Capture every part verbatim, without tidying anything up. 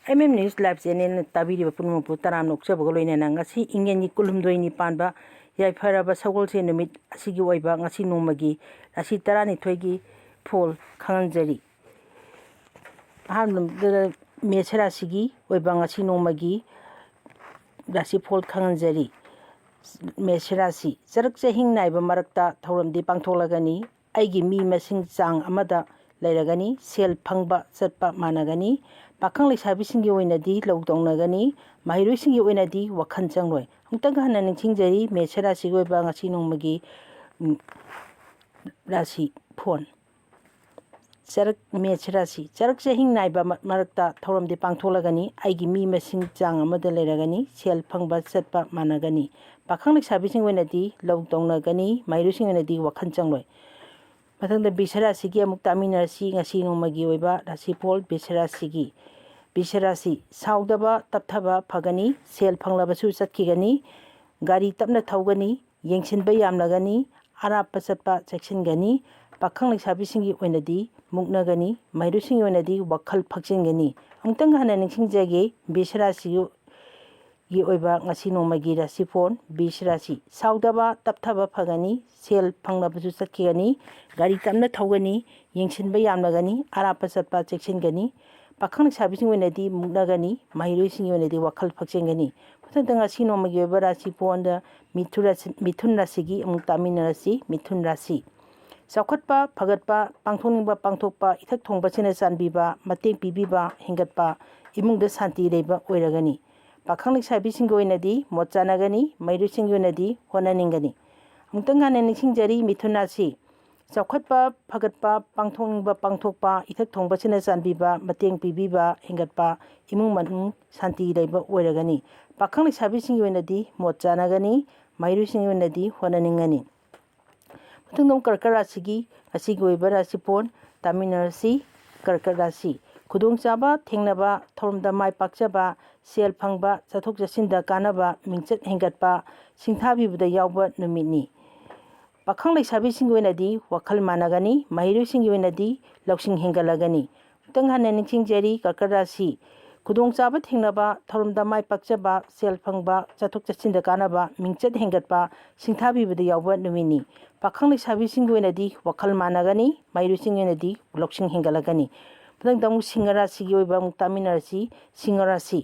M M news live channel ꯇꯥꯕꯤꯔꯤꯕ ꯄꯨꯝꯅꯃꯛꯄꯨ ꯇꯔꯥꯝꯅ ꯑꯣꯛꯆꯕꯒ ꯂꯣꯏꯅꯅ, ꯉꯁꯤ ꯏꯪꯉꯦꯟꯒꯤ ꯀꯨꯟꯍꯨꯝꯗꯣꯏꯅꯤ ꯄꯥꯟꯕ ꯌꯥꯏꯐꯔꯕ ꯁꯒꯣꯜꯁꯦꯟ ꯅꯨꯃꯤꯠ ꯑꯁꯤꯒꯤ ꯑꯣꯏꯕ ꯉꯁꯤ ꯅꯣꯡꯃꯒꯤ ꯔꯥꯁꯤ ꯇꯔꯥꯅꯤꯊꯣꯏꯒꯤ ꯐꯣꯜ ꯈꯪꯍꯟꯖꯔꯤ꯫ ꯑꯍꯥꯟꯕꯗ ꯃꯦꯁ ꯔꯥꯁꯤꯒꯤ ꯑꯣꯏꯕ ꯉꯁꯤ ꯅꯣꯡꯃꯒꯤ ꯔꯥꯁꯤꯐꯣꯜ ꯈꯪꯍꯟꯖꯔꯤ꯫ ꯃꯦꯁ ꯔꯥꯁꯤ: ꯆꯔꯛ ꯆꯍꯤꯡ ꯅꯥꯏꯕ ꯃꯔꯛꯇ ꯊꯧꯔꯝꯗꯤ ꯄꯥꯡꯊꯣꯛꯂꯒꯅꯤ꯫ ꯑꯩꯒꯤ ꯃꯤ ꯃꯁꯤꯡ ꯆꯥꯡ ꯑꯃꯗ ꯂꯩꯔꯒꯅꯤ꯫ ꯁꯦꯜ ꯐꯪꯕ ꯆꯠꯄ ꯃꯥꯟꯅꯒꯅꯤ꯫ ꯄꯥꯈꯪ ꯂꯩꯁꯥꯕꯤꯁꯤꯡꯒꯤ ꯑꯣꯏꯅꯗꯤ ꯂꯧ ꯇꯧꯅꯒꯅꯤ꯫ ꯃꯍꯩꯔꯣꯏꯁꯤꯡꯒꯤ ꯑꯣꯏꯅꯗꯤ ꯋꯥꯈꯜ ꯆꯪꯂꯣꯏ꯫ ꯑꯃꯨꯛꯇꯪꯒ ꯍꯟꯅ ꯅꯤꯡꯁꯤꯡꯖꯔꯤ, ꯃꯦꯁ ꯔꯥꯁꯤꯒꯤ ꯑꯣꯏꯕ ꯉꯁꯤ ꯅꯣꯡꯃꯒꯤ, ꯎꯝ, ꯔꯥꯁꯤ ꯐꯣꯟ꯫ ꯆꯔꯛ, ꯃꯦꯁ ꯔꯥꯁꯤ: ꯆꯔꯛ ꯆꯍꯤꯡ ꯅꯥꯏꯕ ꯃ-, ꯃꯔꯛꯇ ꯊꯧꯔꯝꯗꯤ ꯄꯥꯡꯊꯣꯛꯂꯒꯅꯤ꯫ ꯑꯩꯒꯤ ꯃꯤ ꯃꯁꯤꯡ ꯆꯥꯡ ꯑꯃꯗ ꯂꯩꯔꯒꯅꯤ꯫ ꯁꯦꯜ ꯐꯪꯕ ꯆꯠꯄ ꯃꯥꯟꯅꯒꯅꯤ꯫ ꯄꯥꯈꯪ ꯂꯩꯁꯥꯕꯤꯁꯤꯡ ꯑꯣꯏꯅꯗꯤ ꯂꯧ ꯇꯧꯅꯒꯅꯤ꯫ ꯃꯍꯩꯔꯣꯏꯁꯤꯡ ꯑꯣꯏꯅꯗꯤ ꯋꯥꯈꯜ ꯆꯪꯂꯣꯏ꯫ ꯃꯊꯪꯗ ꯕꯤꯁ ꯔꯥꯁꯤꯒꯤ ꯑꯃꯨꯛ ꯇꯥꯃꯤꯟꯅꯔꯁꯤ꯫ ꯉꯁꯤ ꯅꯣꯡꯃꯒꯤ ꯑꯣꯏꯕ ꯔꯥꯁꯤꯐꯣꯜ ꯕꯤꯁ ꯔꯥꯁꯤꯒꯤ꯫ ꯕꯤꯁ ꯔꯥꯁꯤ: ꯁꯥꯎꯗꯕ ꯇꯞꯊꯕ ꯐꯒꯅꯤ꯫ ꯁꯦꯜ ꯐꯪꯂꯕꯁꯨ ꯆꯠꯈꯤꯒꯅꯤ꯫ ꯒꯥꯔꯤ ꯇꯞꯅ ꯊꯧꯒꯅꯤ꯫ ꯌꯦꯡꯁꯤꯟꯕ ꯌꯥꯝꯂꯒꯅꯤ꯫ ꯑꯔꯥꯞꯄ ꯆꯠꯄ ꯆꯦꯛꯁꯤꯟꯒꯅꯤ꯫ ꯄꯥꯈꯪ ꯂꯩꯁꯥꯕꯤꯁꯤꯡꯒꯤ ꯑꯣꯏꯅꯗꯤ ꯃꯨꯛꯅꯒꯅꯤ꯫ ꯃꯍꯩꯔꯣꯏꯁꯤꯡꯒꯤ ꯑꯣꯏꯅꯗꯤ ꯋꯥꯈꯜ ꯐꯛꯆꯤꯟꯒꯅꯤ꯫ ꯑꯃꯨꯛꯇꯪ ꯍꯟꯅ ꯅꯤꯡꯁꯤꯡꯖꯒꯦ, ꯕꯤꯁ ꯔꯥꯁꯤꯒꯤ ꯑꯣꯏꯕ ꯉꯁꯤ ꯅꯣꯡꯃꯒꯤ ꯔꯥꯁꯤꯐꯣꯜ ꯕꯤꯁ ꯔꯥꯁꯤ: ꯁꯥꯎꯗꯕ ꯇꯞꯊꯕ ꯐꯒꯅꯤ꯫ ꯁꯦꯜ ꯐꯪꯂꯕꯁꯨ ꯆꯠꯈꯤꯒꯅꯤ꯫ ꯒꯥꯔꯤ ꯇꯞꯅ ꯊꯧꯒꯅꯤ꯫ ꯌꯦꯡꯁꯤꯟꯕ ꯌꯥꯝꯂꯒꯅꯤ꯫ ꯑꯔꯥꯞꯄ ꯆꯠꯄ ꯆꯦꯛꯁꯤꯟꯒꯅꯤ꯫ ꯄꯥꯈꯪ ꯂꯩꯁꯥꯕꯤꯁꯤꯡ ꯑꯣꯏꯅꯗꯤ ꯃꯨꯛꯅꯒꯅꯤ꯫ ꯃꯍꯩꯔꯣꯏꯁꯤꯡꯒꯤ ꯑꯣꯏꯅꯗꯤ ꯋꯥꯈꯜ ꯐꯛꯆꯤꯟꯒꯅꯤ꯫ ꯃꯊꯪꯗ ꯉꯁꯤ ꯅꯣꯡꯃꯒꯤ ꯑꯣꯏꯕ ꯔꯥꯁꯤꯐꯣꯜꯗ ꯃꯤꯊꯨꯟ ꯔꯥꯁꯤ, ꯃꯤꯊꯨꯟ ꯔꯥꯁꯤꯒꯤ ꯑꯃꯨꯛ ꯇꯥꯃꯤꯟꯅꯔꯁꯤ꯫ ꯃꯤꯊꯨꯟ ꯔꯥꯁꯤ: ꯆꯥꯎꯈꯠꯄ, ꯐꯒꯠꯄ, ꯄꯥꯡꯊꯣꯛꯅꯤꯡꯕ ꯄꯥꯡꯊꯣꯛꯄ, ꯏꯊꯛ ꯊꯣꯡꯕꯁꯤꯡꯅ ꯆꯥꯟꯕꯤꯕ, ꯃꯇꯦꯡ ꯄꯤꯕꯤꯕ ꯍꯦꯟꯒꯠꯄ, ꯏꯃꯨꯡꯗ ꯁꯥꯟꯇꯤ ꯂꯩꯕ ꯑꯣꯏꯔꯒꯅꯤ꯫ ꯄꯥꯈꯪ ꯂꯩꯁꯥꯕꯤꯁꯤꯡꯒꯤ ꯑꯣꯏꯅꯗꯤ ꯃꯣꯠ ꯆꯥꯅꯒꯅꯤ꯫ ꯃꯍꯩꯔꯣꯏꯁꯤꯡꯒꯤ ꯑꯣꯏꯅꯗꯤ ꯍꯣꯠꯅꯅꯤꯡꯒꯅꯤ꯫ ꯑꯃꯨꯛꯇꯪ ꯍꯟꯅ ꯅꯤꯡꯁꯤꯡꯖꯔꯤ, ꯃꯤꯊꯨꯟ ꯔꯥꯁꯤ: ꯆꯥꯎꯈꯠꯄ, ꯐꯒꯠꯄ, ꯄꯥꯡꯊꯣꯛꯅꯤꯡꯕ ꯄꯥꯡꯊꯣꯛꯄ, ꯏꯊꯛ ꯊꯣꯡꯕꯁꯤꯡꯅ ꯆꯥꯟꯕꯤꯕ, ꯃꯇꯦꯡ ꯄꯤꯕꯤꯕ ꯍꯦꯟꯒꯠꯄ, ꯏꯃꯨꯡ ꯃꯅꯨꯡ ꯁꯥꯟꯇꯤ ꯂꯩꯕ ꯑꯣꯏꯔꯒꯅꯤ꯫ ꯄꯥꯈꯪ ꯂꯩꯁꯥꯕꯤꯁꯤꯡꯒꯤ ꯑꯣꯏꯅꯗꯤ ꯃꯣꯠ ꯆꯥꯅꯒꯅꯤ꯫ ꯃꯍꯩꯔꯣꯏꯁꯤꯡꯒꯤ ꯑꯣꯏꯅꯗꯤ ꯍꯣꯠꯅꯅꯤꯡꯒꯅꯤ꯫ ꯃꯊꯪꯗ ꯑꯃꯨꯛ ꯀꯔꯀꯠ ꯔꯥꯁꯤꯒꯤ ꯉꯁꯤꯒꯤ ꯑꯣꯏꯕ ꯔꯥꯁꯤꯐꯣꯜ ꯇꯥꯃꯤꯟꯅꯔꯁꯤ꯫ ꯀꯔꯀꯠ ꯔꯥꯁꯤ: ꯈꯨꯗꯣꯡꯆꯥꯕ ꯊꯦꯡꯅꯕ, ꯊꯧꯔꯝꯗ ꯃꯥꯏ ꯄꯥꯛꯆꯕ, ꯁꯦꯜ ꯐꯪꯕ, ꯆꯠꯊꯣꯛ ꯆꯠꯁꯤꯟꯗ ꯀꯥꯟꯅꯕ, ꯃꯤꯡꯆꯠ ꯍꯦꯟꯒꯠꯄ, ꯁꯤꯡꯊꯥꯕꯤꯕꯗ ꯌꯥꯎꯕ ꯅꯨꯃꯤꯠꯅꯤ꯫ ꯄꯥꯈꯪ ꯂꯩꯁꯥꯕꯤꯁꯤꯡꯒꯤ ꯑꯣꯏꯅꯗꯤ ꯋꯥꯈꯜ ꯃꯥꯟꯅꯒꯅꯤ꯫ ꯃꯍꯩꯔꯣꯏꯁꯤꯡꯒꯤ ꯑꯣꯏꯅꯗꯤ ꯂꯧꯁꯤꯡ ꯍꯦꯟꯒꯠꯂꯒꯅꯤ꯫ ꯑꯃꯨꯛꯇꯪ ꯍꯟꯅ ꯅꯤꯡꯁꯤꯡꯖꯔꯤ, ꯀꯔꯀꯠ ꯔꯥꯁꯤ: ꯈꯨꯗꯣꯡꯆꯥꯕ ꯊꯦꯡꯅꯕ, ꯊꯧꯔꯝꯗ ꯃꯥꯏ ꯄꯥꯛꯆꯕ, ꯁꯦꯜ ꯐꯪꯕ, ꯆꯠꯊꯣꯛ ꯆꯠꯁꯤꯟꯗ ꯀꯥꯟꯅꯕ, ꯃꯤꯡꯆꯠ ꯍꯦꯟꯒꯠꯄ, ꯁꯤꯡꯊꯥꯕꯤꯕꯗ ꯌꯥꯎꯕ ꯅꯨꯃꯤꯠꯅꯤ꯫ ꯄꯥꯈꯪ ꯂꯩꯁꯥꯕꯤꯁꯤꯡꯒꯤ ꯑꯣꯏꯅꯗꯤ ꯋꯥꯈꯜ ꯃꯥꯟꯅꯒꯅꯤ, ꯃꯍꯩꯔꯣꯏꯁꯤꯡꯒꯤ ꯑꯣꯏꯅꯗꯤ ꯂꯧꯁꯤꯡ ꯍꯦꯟꯒꯠꯂꯛꯀꯅꯤ꯫ ꯃꯊꯪꯗ ꯑꯃꯨꯛ ꯁꯤꯡꯍ ꯔꯥꯁꯤꯒꯤ ꯑꯣꯏꯕ ꯑꯃꯨꯛ ꯇꯥꯃꯤꯟꯅꯔꯁꯤ꯫ ꯁꯤꯡꯍ ꯔꯥꯁꯤ꯫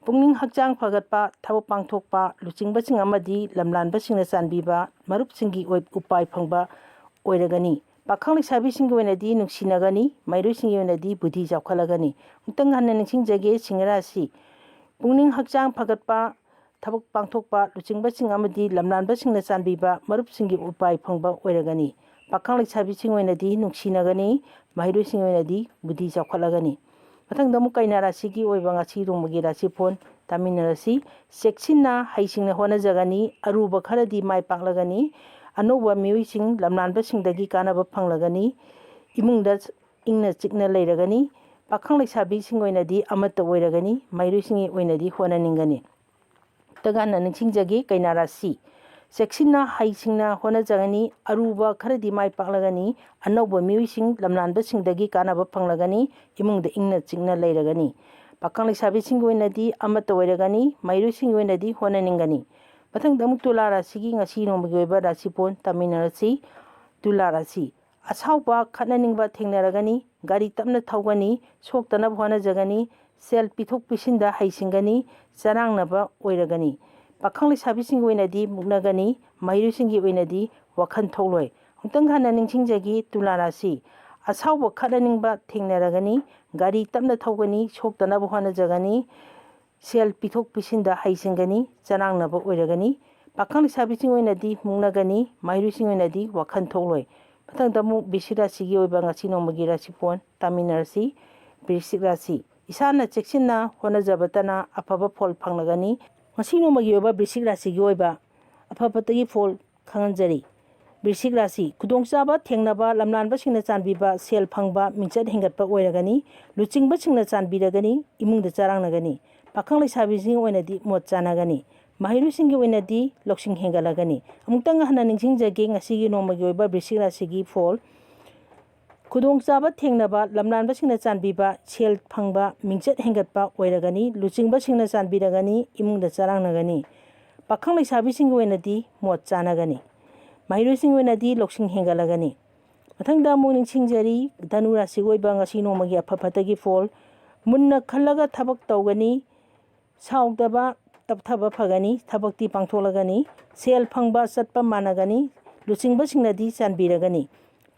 ꯄꯨꯛꯅꯤꯡ ꯍꯛꯆꯥꯡ ꯐꯒꯠꯄ, ꯊꯕꯛ ꯄꯥꯡꯊꯣꯛꯄ, ꯂꯨꯆꯤꯡꯕꯁꯤꯡ ꯑꯃꯗꯤ ꯂꯝꯂꯥꯟꯕꯁꯤꯡꯅ ꯆꯥꯟꯕꯤꯕ, ꯃꯔꯨꯞꯁꯤꯡꯒꯤ ꯑꯣꯏ-, ꯎꯄꯥꯏ ꯐꯪꯕ ꯑꯣꯏꯔꯒꯅꯤ꯫ ꯄꯥꯈꯪ ꯂꯩꯁꯥꯕꯤꯁꯤꯡꯒꯤ ꯑꯣꯏꯅꯗꯤ ꯅꯨꯡꯁꯤꯅꯒꯅꯤ, ꯃꯍꯩꯔꯣꯏꯁꯤꯡꯒꯤ ꯑꯣꯏꯅꯗꯤ ꯕꯨꯙꯤ ꯆꯥꯎꯈꯠꯂꯒꯅꯤ꯫ ꯑꯃꯨꯛꯇꯪ ꯍꯟꯅ ꯅꯤꯡꯁꯤꯡꯖꯒꯦ, ꯁꯤꯡꯍ ꯔꯥꯁꯤ꯫ ꯄꯨꯛꯅꯤꯡ ꯍꯛꯆꯥꯡ ꯐꯒꯠꯄ, ꯊꯕꯛ ꯄꯥꯡꯊꯣꯛꯄ, ꯂꯨꯆꯤꯡꯕꯁꯤꯡ ꯑꯃꯗꯤ ꯂꯝꯂꯥꯟꯕꯁꯤꯡꯅ ꯆꯥꯟꯕꯤꯕ ꯃꯔꯨꯞꯁꯤꯡꯒꯤ ꯎꯄꯥꯏ ꯐꯪꯕ ꯑꯣꯏꯔꯒꯅꯤ꯫ ꯄꯥꯈꯪ ꯂꯩꯁꯥꯕꯤꯁꯤꯡ ꯑꯣꯏꯅꯗꯤ ꯅꯨꯡꯁꯤꯅꯒꯅꯤ, ꯃꯍꯩꯔꯣꯏꯁꯤꯡ ꯑꯣꯏꯅꯗꯤ ꯕꯨꯙꯤ ꯆꯥꯎꯈꯠꯂꯒꯅꯤ꯫ ꯃꯊꯪꯗ ꯑꯃꯨꯛ ꯀꯩꯅꯥ ꯔꯥꯁꯤꯒꯤ ꯑꯣꯏꯕ ꯉꯁꯤ ꯅꯣꯡꯃꯒꯤ ꯔꯥꯁꯤꯐꯣꯟ ꯇꯥꯃꯤꯟꯅꯔꯁꯤ꯫ ꯆꯦꯛꯁꯤꯟꯅ ꯍꯩꯁꯤꯡꯅ ꯍꯣꯠꯅꯖꯒꯅꯤ, ꯑꯔꯨꯕ ꯈꯔꯗꯤ ꯃꯥꯏ ꯄꯥꯛꯂꯒꯅꯤ, ꯑꯅꯧꯕ ꯃꯤꯑꯣꯏꯁꯤꯡ ꯂꯝꯂꯥꯟꯕꯁꯤꯡꯗꯒꯤ ꯀꯥꯟꯅꯕ ꯐꯪꯂꯒꯅꯤ, ꯏꯃꯨꯡꯗ ꯏꯪꯅ ꯆꯤꯛꯅ ꯂꯩꯔꯒꯅꯤ꯫ ꯄꯥꯈꯪ ꯂꯩꯁꯥꯕꯤꯁꯤꯡ ꯑꯣꯏꯅꯗꯤ ꯑꯃꯠꯇ ꯑꯣꯏꯔꯒꯅꯤ, ꯃꯍꯩꯔꯣꯏꯁꯤꯡꯒꯤ ꯑꯣꯏꯅꯗꯤ ꯍꯣꯠꯅꯅꯤꯡꯒꯅꯤ꯫ ꯇꯒꯥꯟꯅ ꯅꯤꯡꯁꯤꯡꯖꯒꯦ, ꯀꯩꯅꯥ ꯔꯥꯁꯤ꯫ ꯆꯦꯛꯁꯤꯟꯅ ꯍꯩꯁꯤꯡꯅ ꯍꯣꯠꯅꯖꯒꯅꯤ, ꯑꯔꯨꯕ ꯈꯔꯗꯤ ꯃꯥꯏ ꯄꯥꯛꯂꯒꯅꯤ, ꯑꯅꯧꯕ ꯃꯤꯑꯣꯏꯁꯤꯡ ꯂꯝꯂꯥꯟꯕꯁꯤꯡꯗꯒꯤ ꯀꯥꯟꯅꯕ ꯐꯪꯂꯒꯅꯤ, ꯏꯃꯨꯡꯗ ꯏꯪꯅ ꯆꯤꯛꯅ ꯂꯩꯔꯒꯅꯤ꯫ ꯄꯥꯈꯪ ꯂꯩꯁꯥꯕꯤꯁꯤꯡꯒꯤ ꯑꯣꯏꯅꯗꯤ ꯑꯃꯠꯇ ꯑꯣꯏꯔꯒꯅꯤ, ꯃꯍꯩꯔꯣꯏꯁꯤꯡꯒꯤ ꯑꯣꯏꯅꯗꯤ ꯍꯣꯠꯅꯅꯤꯡꯒꯅꯤ꯫ ꯃꯊꯪꯗ ꯑꯃꯨꯛ ꯇꯨꯂꯥ ꯔꯥꯁꯤꯒꯤ ꯉꯁꯤ ꯅꯣꯡꯃꯒꯤ ꯑꯣꯏꯕ ꯔꯥꯁꯤꯐꯣꯟ ꯇꯥꯃꯤꯟꯅꯔꯁꯤ꯫ ꯇꯨꯂꯥ ꯔꯥꯁꯤ꯫ ꯑꯁꯥꯎꯕ ꯈꯠꯅꯅꯤꯡꯕ ꯊꯦꯡꯅꯔꯒꯅꯤ, ꯒꯥꯔꯤ ꯇꯞꯅ ꯊꯧꯒꯅꯤ, ꯁꯣꯛꯇꯅꯕ ꯍꯣꯠꯅꯖꯒꯅꯤ, ꯁꯦꯜ ꯄꯤꯊꯣꯛ ꯄꯤꯁꯤꯟꯗ ꯍꯩꯁꯤꯡꯒꯅꯤ, ꯆꯔꯥꯡꯅꯕ ꯑꯣꯏꯔꯒꯅꯤ꯫ ꯄꯥꯈꯪ ꯂꯩꯁꯥꯕꯤꯁꯤꯡꯒꯤ ꯑꯣꯏꯅꯗꯤ ꯃꯨꯛꯅꯒꯅꯤ, ꯃꯍꯩꯔꯣꯏꯁꯤꯡꯒꯤ ꯑꯣꯏꯅꯗꯤ ꯋꯥꯈꯜ ꯊꯣꯛꯂꯣꯏ꯫ ꯑꯃꯨꯛꯇꯪ ꯍꯟꯅ ꯅꯤꯡꯁꯤꯡꯖꯒꯦ, ꯇꯨꯂꯥ ꯔꯥꯁꯤ꯫ ꯑꯁꯥꯎꯕ ꯈꯠꯅꯅꯤꯡꯕ ꯊꯦꯡꯅꯔꯒꯅꯤ, ꯒꯥꯔꯤ ꯇꯞꯅ ꯊꯧꯒꯅꯤ, ꯁꯣꯛꯇꯅꯕ ꯍꯣꯠꯅꯖꯒꯅꯤ, ꯁꯦꯜ ꯄꯤꯊꯣꯛ ꯄꯤꯁꯤꯟꯗ ꯍꯩꯁꯤꯡꯒꯅꯤ, ꯆꯔꯥꯡꯅꯕ ꯑꯣꯏꯔꯒꯅꯤ꯫ ꯄꯥꯈꯪ ꯂꯩꯁꯥꯕꯤꯁꯤꯡ ꯑꯣꯏꯅꯗꯤ ꯃꯨꯛꯅꯒꯅꯤ, ꯃꯍꯩꯔꯣꯏꯁꯤꯡ ꯑꯣꯏꯅꯗꯤ ꯋꯥꯈꯜ ꯊꯣꯛꯂꯣꯏ꯫ ꯃꯊꯪꯗ ꯑꯃꯨꯛ ꯕꯤꯁꯤꯛ ꯔꯥꯁꯤꯒꯤ ꯑꯣꯏꯕ ꯉꯁꯤ ꯅꯣꯡꯃꯒꯤ ꯔꯥꯁꯤꯐꯣꯟ ꯇꯥꯃꯤꯟꯅꯔꯁꯤ꯫ ꯕꯤꯁꯤꯛ ꯔꯥꯁꯤ, ꯏꯁꯥꯅ ꯆꯦꯛꯁꯤꯟꯅ ꯍꯣꯠꯅꯖꯕꯇꯅ ꯑꯐꯕ ꯐꯣꯜ ꯐꯪꯂꯒꯅꯤ꯫ ꯉꯁꯤ ꯅꯣꯡꯃꯒꯤ ꯑꯣꯏꯕ ꯕꯤꯁꯤꯛ ꯔꯥꯁꯤꯒꯤ ꯑꯣꯏꯕ ꯑꯐꯕꯇꯒꯤ ꯐꯣꯜ ꯈꯪꯍꯟꯖꯔꯤ꯫ ꯕꯤꯁꯤꯛ ꯔꯥꯁꯤ, ꯈꯨꯗꯣꯡꯆꯥꯕ ꯊꯦꯡꯅꯕ, ꯂꯝꯂꯥꯟꯕꯁꯤꯡꯅ ꯆꯥꯟꯕꯤꯕ, ꯁꯦꯜ ꯐꯪꯕ, ꯃꯤꯡꯆꯠ ꯍꯦꯟꯒꯠꯄ ꯑꯣꯏꯔꯒꯅꯤ꯫ ꯂꯨꯆꯤꯡꯕꯁꯤꯡꯅ ꯆꯥꯟꯕꯤꯔꯒꯅꯤ, ꯏꯃꯨꯡꯗ ꯆꯔꯥꯡꯅꯒꯅꯤ꯫ ꯄꯥꯈꯪ ꯂꯩꯁꯥꯕꯤꯁꯤꯡꯒꯤ ꯑꯣꯏꯅꯗꯤ ꯃꯣꯠ ꯆꯥꯟꯅꯒꯅꯤ꯫ ꯃꯍꯩꯔꯣꯏꯁꯤꯡꯒꯤ ꯑꯣꯏꯅꯗꯤ ꯂꯧꯁꯤꯡ ꯍꯦꯟꯒꯠꯂꯒꯅꯤ꯫ ꯑꯃꯨꯛꯇꯪ ꯍꯟꯅ ꯅꯤꯡꯁꯤꯡꯖꯒꯦ ꯉꯁꯤꯒꯤ ꯅꯣꯡꯃꯒꯤ ꯑꯣꯏꯕ ꯕꯤꯁꯤꯛ ꯔꯥꯁꯤꯒꯤ ꯐꯣꯜ꯫ ꯈꯨꯗꯣꯡꯆꯥꯕ ꯊꯦꯡꯅꯕ ꯂꯝꯂꯥꯟꯕꯁꯤꯡꯅ ꯆꯥꯟꯕꯤꯕ ꯁꯦꯜ ꯐꯪꯕ ꯃꯤꯡꯆꯠ ꯍꯦꯟꯒꯠꯄ ꯑꯣꯏꯔꯒꯅꯤ꯫ ꯂꯨꯆꯤꯡꯕꯁꯤꯡꯅ ꯆꯥꯟꯕꯤꯔꯒꯅꯤ꯫ ꯏꯃꯨꯡꯗ ꯆꯔꯥꯡꯅꯒꯅꯤ꯫ ꯄꯥꯈꯪ ꯂꯩꯁꯥꯕꯤꯁꯤꯡꯒꯤ ꯑꯣꯏꯅꯗꯤ ꯃꯣꯠ ꯆꯥꯟꯅꯒꯅꯤ꯫ ꯃꯍꯩꯔꯣꯏꯁꯤꯡꯒꯤ ꯑꯣꯏꯅꯗꯤ ꯂꯧꯁꯤꯡ ꯍꯦꯟꯒꯠꯂꯒꯅꯤ꯫ ꯃꯊꯪꯗ ꯑꯃꯨꯛ ꯅꯤꯡꯁꯤꯡꯖꯔꯤ, ꯙꯅꯨ ꯔꯥꯁꯤꯒꯤ ꯑꯣꯏꯕ ꯉꯁꯤ ꯅꯣꯡꯃꯒꯤ ꯑꯐ ꯐꯠꯇꯒꯤ ꯐꯣꯜ꯫ ꯃꯨꯟꯅ ꯈꯜꯂꯒ ꯊꯕꯛ ꯇꯧꯒꯅꯤ꯫ ꯁꯥꯎꯗꯕ ꯇꯞꯊꯕ ꯐꯒꯅꯤ꯫ ꯊꯕꯛꯇꯤ ꯄꯥꯡꯊꯣꯛꯂꯒꯅꯤ꯫ ꯁꯦꯜ ꯐꯪꯕ ꯆꯠꯄ ꯃꯥꯟꯅꯒꯅꯤ꯫ ꯂꯨꯆꯤꯡꯕꯁꯤꯡꯅꯗꯤ ꯆꯥꯟꯕꯤꯔꯒꯅꯤ꯫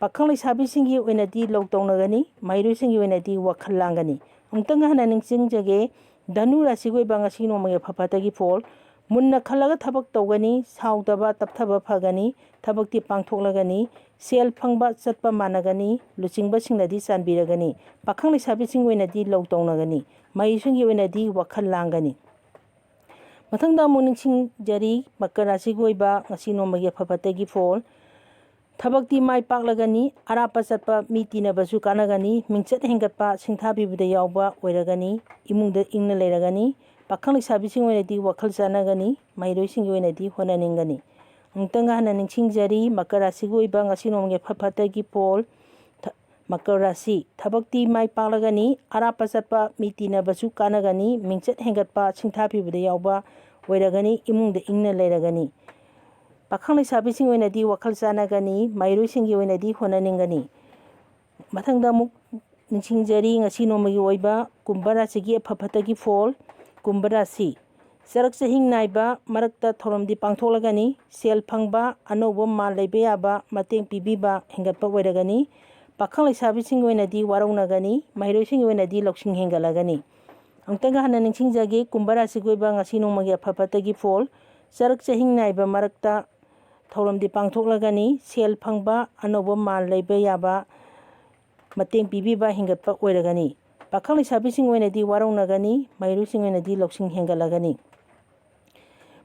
ꯄꯥꯈꯪ ꯂꯩꯁꯥꯕꯤꯁꯤꯡꯒꯤ ꯑꯣꯏꯅꯗꯤ ꯂꯧ ꯇꯧꯅꯒꯅꯤ꯫ ꯃꯍꯩꯔꯣꯏꯁꯤꯡꯒꯤ ꯑꯣꯏꯅꯗꯤ ꯋꯥꯈꯜ ꯂꯥꯡꯒꯅꯤ꯫ ꯑꯃꯨꯛꯇꯪ ꯍꯟꯅ ꯅꯤꯡꯁꯤꯡꯖꯒꯦ, ꯙꯅꯨ ꯔꯥꯁꯤꯒꯤ ꯑꯣꯏꯕ ꯉꯁꯤ ꯅꯣꯡꯃꯒꯤ ꯑꯐ ꯐꯠꯇꯒꯤ ꯐꯣꯜ꯫ ꯃꯨꯟꯅ ꯈꯜꯂꯒ ꯊꯕꯛ ꯇꯧꯒꯅꯤ꯫ ꯁꯥꯎꯗꯕ ꯇꯞꯊꯕ ꯐꯒꯅꯤ꯫ ꯊꯕꯛꯇꯤ ꯄꯥꯡꯊꯣꯛꯂꯒꯅꯤ꯫ ꯁꯦꯜ ꯐꯪꯕ ꯆꯠꯄ ꯃꯥꯟꯅꯒꯅꯤ꯫ ꯂꯨꯆꯤꯡꯕꯁꯤꯡꯅꯗꯤ ꯆꯥꯟꯕꯤꯔꯒꯅꯤ꯫ ꯄꯥꯈꯪ ꯂꯩꯁꯥꯕꯤꯁꯤꯡꯒꯤ ꯑꯣꯏꯅꯗꯤ ꯂꯧ ꯇꯧꯅꯒꯅꯤ꯫ ꯃꯍꯩꯁꯤꯡꯒꯤ ꯑꯣꯏꯅꯗꯤ ꯋꯥꯈꯜ ꯂꯥꯡꯒꯅꯤ꯫ ꯃꯊꯪꯗ ꯑꯃꯨꯛ ꯅꯤꯡꯁꯤꯡꯖꯔꯤ, ꯃꯀꯔ ꯔꯥꯁꯤꯒꯤ ꯑꯣꯏꯕ ꯉꯁꯤ ꯅꯣꯡꯃꯒꯤ ꯑꯐ ꯐꯠꯇꯒꯤ ꯐꯣꯜ꯫ ꯊꯕꯛꯇꯤ ꯃꯥꯏ ꯄꯥꯛꯂꯒꯅꯤ꯫ ꯑꯔꯥꯞꯄ ꯆꯠꯄ ꯃꯤ ꯇꯤꯟꯅꯕꯁꯨ ꯀꯥꯟꯅꯒꯅꯤ꯫ ꯃꯤꯡꯆꯠ ꯍꯦꯟꯒꯠꯄ ꯁꯤꯡꯊꯥꯕꯤꯕꯗ ꯌꯥꯎꯕ ꯑꯣꯏꯔꯒꯅꯤ꯫ ꯏꯃꯨꯡꯗ ꯏꯪꯅ ꯂꯩꯔꯒꯅꯤ꯫ ꯄꯥꯈꯪ ꯂꯩꯁꯥꯕꯤꯁꯤꯡꯒꯤ ꯑꯣꯏꯅꯗꯤ ꯋꯥꯈꯜ ꯆꯥꯟꯅꯒꯅꯤ꯫ ꯃꯍꯩꯔꯣꯏꯁꯤꯡꯒꯤ ꯑꯣꯏꯅꯗꯤ ꯍꯣꯠꯅꯅꯤꯡꯒꯅꯤ꯫ ꯑꯃꯨꯛꯇꯪꯒ ꯍꯟꯅ ꯅꯤꯡꯁꯤꯡꯖꯔꯤ, ꯃꯀꯔ ꯔꯥꯁꯤꯒꯤ ꯑꯣꯏꯕ ꯉꯁꯤ ꯅꯣꯡꯃꯒꯤ ꯑꯐ ꯐꯠꯇꯒꯤ ꯐꯣꯜ꯫ ꯊ-, ꯃꯀꯔ ꯔꯥꯁꯤ, ꯊꯕꯛꯇꯤ ꯃꯥꯏ ꯄꯥꯛꯂꯒꯅꯤ꯫ ꯑꯔꯥꯞꯄ ꯆꯠꯄ ꯃꯤ ꯇꯤꯟꯅꯕꯁꯨ ꯀꯥꯟꯅꯒꯅꯤ꯫ ꯃꯤꯡꯆꯠ ꯍꯦꯟꯒꯠꯄ ꯁꯤꯡꯊꯥꯕꯤꯕꯗ ꯌꯥꯎꯕ ꯑꯣꯏꯔꯒꯅꯤ꯫ ꯏꯃꯨꯡꯗ ꯏꯪꯅ ꯂꯩꯔꯒꯅꯤ꯫ ꯄꯥꯈꯪ ꯂꯩꯁꯥꯕꯤꯁꯤꯡꯒꯤ ꯑꯣꯏꯅꯗꯤ ꯋꯥꯈꯜ ꯆꯥꯟꯅꯒꯅꯤ꯫ ꯃꯍꯩꯔꯣꯏꯁꯤꯡꯒꯤ ꯑꯣꯏꯅꯗꯤ ꯍꯣꯠꯅꯅꯤꯡꯒꯅꯤ꯫ ꯃꯊꯪꯗ ꯑꯃꯨꯛ ꯅꯤꯡꯁꯤꯡꯖꯔꯤ, ꯉꯁꯤ ꯅꯣꯡꯃꯒꯤ ꯑꯣꯏꯕ ꯀꯨꯝꯚ ꯔꯥꯁꯤꯒꯤ ꯑꯐ ꯐꯠꯇꯒꯤ ꯐꯣꯜ꯫ ꯀꯨꯝꯚ ꯔꯥꯁꯤ, ꯆꯔꯛ ꯆꯍꯤꯡ ꯅꯥꯏꯕ ꯃꯔꯛꯇ ꯊꯧꯔꯝꯗꯤ ꯄꯥꯡꯊꯣꯛꯂꯒꯅꯤ꯫ ꯁꯦꯜ ꯐꯪꯕ, ꯑꯅꯧꯕ ꯃꯥꯜ ꯂꯩꯕ ꯌꯥꯕ, ꯃꯇꯦꯡ ꯄꯤꯕꯤꯕ ꯍꯦꯟꯒꯠꯄ ꯑꯣꯏꯔꯒꯅꯤ꯫ ꯄꯥꯈꯪ ꯂꯩꯁꯥꯕꯤꯁꯤꯡꯒꯤ ꯑꯣꯏꯅꯗꯤ ꯋꯥꯔꯧꯅꯒꯅꯤ꯫ ꯃꯍꯩꯔꯣꯏꯁꯤꯡꯒꯤ ꯑꯣꯏꯅꯗꯤ ꯂꯧꯁꯤꯡ ꯍꯦꯟꯒꯠꯂꯒꯅꯤ꯫ ꯑꯃꯨꯛꯇꯪꯒ ꯍꯟꯅ ꯅꯤꯡꯁꯤꯡꯖꯒꯦ, ꯀꯨꯝꯚ ꯔꯥꯁꯤꯒꯤ ꯑꯣꯏꯕ ꯉꯁꯤ ꯅꯣꯡꯃꯒꯤ ꯑꯐ ꯐꯠꯇꯒꯤ ꯐꯣꯜ꯫ ꯆꯔꯛ ꯆꯍꯤꯡ ꯅꯥꯏꯕ ꯃꯔꯛꯇ ꯊꯧꯔꯝꯗꯤ ꯄꯥꯡꯊꯣꯛꯂꯒꯅꯤ꯫ ꯁꯦꯜ ꯐꯪꯕ, ꯑꯅꯧꯕ ꯃꯥꯜ ꯂꯩꯕ ꯌꯥꯕ, ꯃꯇꯦꯡ ꯄꯤꯕꯤꯕ ꯍꯦꯟꯒꯠꯄ ꯑꯣꯏꯔꯒꯅꯤ꯫ ꯄꯥꯈꯪ ꯂꯩꯁꯥꯕꯤꯁꯤꯡ ꯑꯣꯏꯅꯗꯤ ꯋꯥꯔꯧꯅꯒꯅꯤ꯫ ꯃꯍꯩꯔꯣꯏꯁꯤꯡ ꯑꯣꯏꯅꯗꯤ ꯂꯧꯁꯤꯡ ꯍꯦꯟꯒꯠꯂꯒꯅꯤ꯫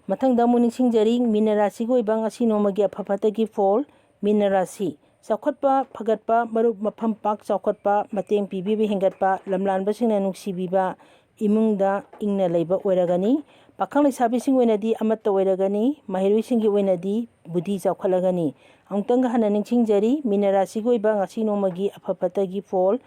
ꯃꯊꯪꯗ ꯑꯃꯨꯛ ꯅꯤꯡꯁꯤꯡꯖꯔꯤ, ꯃꯤꯅ ꯔꯥꯁꯤꯒꯤ ꯑꯣꯏꯕ ꯉꯁꯤ ꯅꯣꯡꯃꯒꯤ ꯑꯐ ꯐꯠꯇꯒꯤ ꯐꯣꯜ꯫ ꯃꯤꯅ ꯔꯥꯁꯤ, ꯆꯥꯎꯈꯠꯄ ꯐꯒꯠꯄ, ꯃꯔꯨꯞ ꯃꯐꯝ ꯄꯥꯛ ꯆꯥꯎꯈꯠꯄ, ꯃꯇꯦꯡ ꯄꯤꯕꯤꯕ ꯍꯦꯟꯒꯠꯄ, ꯂꯝꯂꯥꯟꯕꯁꯤꯡꯅ ꯅꯨꯡꯁꯤꯕꯤꯕ, ꯏꯃꯨꯡꯗ ꯏꯪꯅ ꯂꯩꯕ ꯑꯣꯏꯔꯒꯅꯤ꯫ ꯄꯥꯈꯪ ꯂꯩꯁꯥꯕꯤꯁꯤꯡꯒꯤ ꯑꯣꯏꯅꯗꯤ ꯑꯃꯠꯇ ꯑꯣꯏꯔꯒꯅꯤ꯫ ꯃꯍꯩꯔꯣꯏꯁꯤꯡꯒꯤ ꯑꯣꯏꯅꯗꯤ ꯕꯨꯙꯤ ꯆꯥꯎꯈꯠꯂꯒꯅꯤ꯫ ꯑꯃꯨꯛꯇꯪꯒ ꯍꯟꯅ ꯅꯤꯡꯁꯤꯡꯖꯔꯤ, ꯃꯤꯅ ꯔꯥꯁꯤꯒꯤ ꯑꯣꯏꯕ ꯉꯁꯤ ꯅꯣꯡꯃꯒꯤ ꯑꯐ ꯐꯠꯇꯒꯤ ꯐꯣꯜ꯫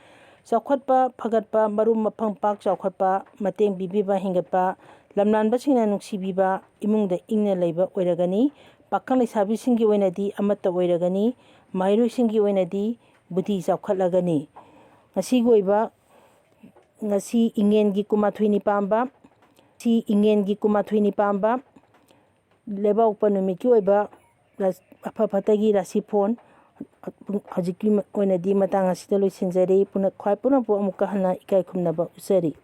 ꯆꯥꯎꯈꯠꯄ, ꯐꯒꯠꯄ, ꯃꯔꯨꯝ ꯃꯄꯪ ꯄꯥꯛ ꯆꯥꯎꯈꯠꯄ, ꯃꯇꯦꯡ ꯄꯤꯕꯤꯕ ꯍꯦꯟꯒꯠꯄ, ꯂꯝꯂꯥꯟꯕꯁꯤꯡꯅ ꯅꯨꯡꯁꯤꯕꯤꯕ, ꯏꯃꯨꯡꯗ ꯏꯪꯅ ꯂꯩꯕ ꯑꯣꯏꯔꯒꯅꯤ꯫ ꯄꯥꯈꯪ ꯂꯩꯁꯥꯕꯤꯁꯤꯡꯒꯤ ꯑꯣꯏꯅꯗꯤ ꯑꯃꯠꯇ ꯑꯣꯏꯔꯒꯅꯤ꯫ ꯃꯍꯩꯔꯣꯏꯁꯤꯡꯒꯤ ꯑꯣꯏꯅꯗꯤ ꯕꯨꯙꯤ ꯆꯥꯎꯈꯠꯂꯒꯅꯤ꯫ ꯉꯁꯤꯒꯤ ꯑꯣꯏꯕ, ꯉꯁꯤ ꯏꯉꯦꯟꯒꯤ ꯀꯨꯟꯃꯥꯊꯣꯏꯅꯤ ꯄꯥꯟꯕ, ꯉꯁꯤ ꯏꯉꯦꯟꯒꯤ ꯀꯨꯟꯃꯥꯊꯣꯏꯅꯤ ꯄꯥꯟꯕ ꯂꯩꯕꯥꯛꯄꯣꯛꯄ ꯅꯨꯃꯤꯠꯀꯤ ꯑꯣꯏꯕ ꯔꯥ-, ꯑꯐ ꯐꯠꯇꯒꯤ ꯔꯥꯁꯤ ꯐꯣꯟ ꯍꯧꯖꯤꯛꯀꯤ ꯑꯣꯏꯅꯗꯤ ꯃꯇꯥꯡ ꯑꯁꯤꯗ ꯂꯣꯏꯁꯤꯟꯖꯔꯤ꯫ ꯄꯨꯅ-, ꯈ꯭ꯋꯥꯏ ꯄꯨꯝꯅꯃꯛꯄꯨ ꯑꯃꯨꯛꯀ ꯍꯟꯅ ꯏꯀꯥꯏ ꯈꯨꯝꯅꯕ ꯎꯠꯆꯔꯤ꯫